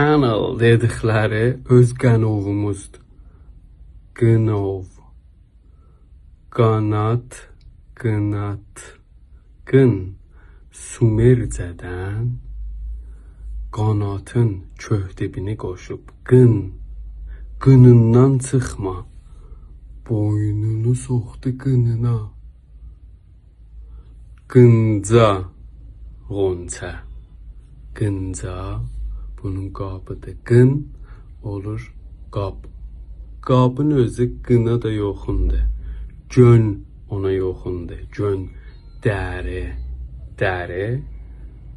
Channel dedikləri öz qənovumuzdur. Qınov. Qanat, qınat, qın. Sumercədən qanatın köhdibini qoşub qın. Qınından çıxma. Boynunu soxdu qınına. Qınca, qonça. Qınca bunun qabıdır. Qın olur qab. Qabın özü qına da yoxundur. Gön ona yoxundur. Gön dəri, dəri,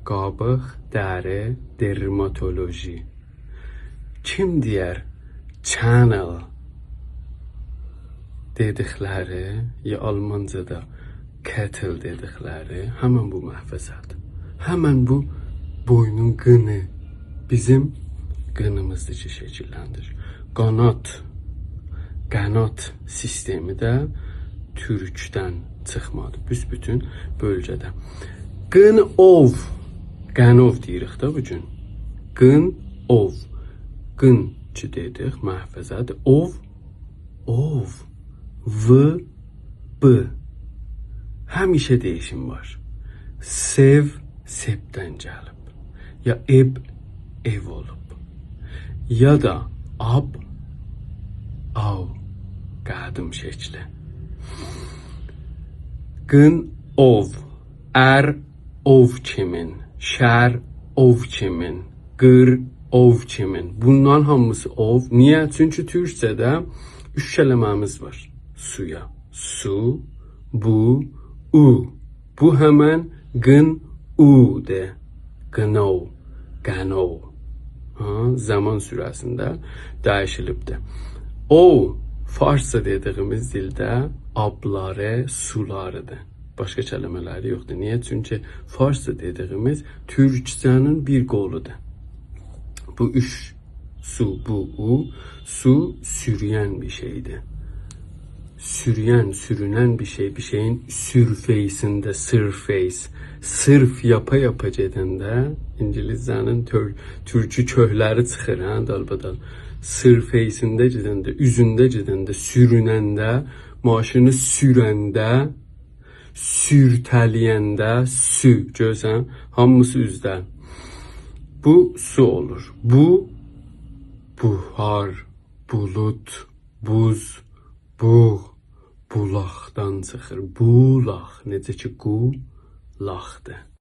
qabıq, dəri, dermatoloji. Kim deyər channel dedikləri ya Almancada kettle dedikləri həmən bu məhfəzədir. Həmən bu boynun qını bizim qınımızdır ki, şəkilləndir. Qanat, qanat sistemi də türkdən çıxmadı. Büsbütün bölgədə. Qınov, qənov deyirik də bu gün. Qınov, qın ki dedik, məhfəzədir. Ov, ov, v, b. Həmişə değişim var. Sev, sebdən gəlib. Ya eb, ev olub. Ya da ab, av, qədim şəkli. Qın, ov, ər, ov kimin, şər, ov kimin, qır, ov kimin. Bunların hamısı ov. Niyə? Çünki türkçədə üç kəlməmiz var suya. Su, bu, u. Bu həmən qın, u-dir. Qınov, qənov. Ha, zaman sürəsində dəyişilibdir. O, farsça dediyimiz dildə abları, sularıdır. Başqa kəlmələri yoxdur. Niyə? Çünki farsça dediyimiz türkcənin bir qoludur. Bu üç su, bu, u, su sürüyən bir şeydir. Sürüyən, sürünən bir şey, bir şeyin surface-ində, surface, sırf yapa yapa gedəndə İngilizcənin türkü köhləri çıxır, hə, dalbadal. Surface-ində gedəndə, üzündə gedəndə, sürünəndə, maşını sürəndə, sürtəliyəndə, sü, görürsən, hamısı üzdə. Bu su olur. Bu buhar, bulud, buz, buğ, bulaqdan çıxır. Bulaq, necə ki qulaqdır.